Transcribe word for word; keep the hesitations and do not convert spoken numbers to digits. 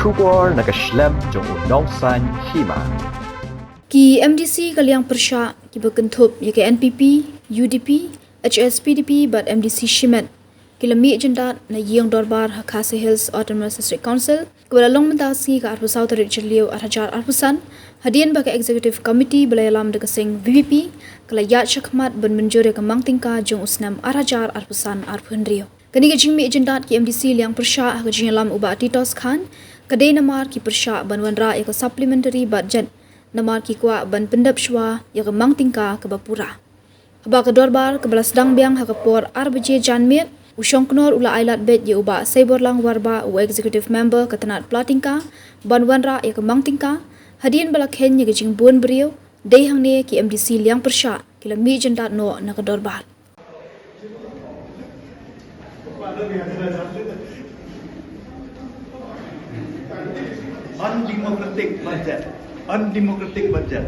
Khubor na ka shlem jong u Nongsaiñ Hima. Ki M D C ka liang pyrshah kiba kynthup ïa ka N P P, U D P, H S P D P bad M D C shimet ki la mih jyndat na ïing dorbar ha Khasi Hills Autonomous District Council, kaba la long mynta ka sngi ka arphew saw tarik Jylliew arhajar arphew san, hadien ba ka Executive Committee ba la ïalam da ka seng V P P ka la ïaid shakhmat ban mynjur ïa ka mang tyngka jong u snem arhajar arphew san arphew hynriew. Kane ka jingmih jyndat ki M D C liang pyrshah ha ka jingïalam u Bah Titos Khan ka dei namar ki pyrshah ban wanrah ïa ka supplementary budget namar ki kwah ban pyndep shuwa ïa ka mang tyngka kaba pura. Haba ka dorbar kaba la sdang biang ha ka por ar baje janmiet, u Shongknor u la ailad beit ïa u Bah Seiborlang Warbah, u Executive Member ka tnat pla tyngka, ban wanrah ïa ka mang tyngka, hadien ba la kheiñ ïa ka jingbun briew, dei hangne ki M D C liang pyrshah ki la mih jyndat noh na ka dorbar. Undemocratic budget. Undemocratic budget.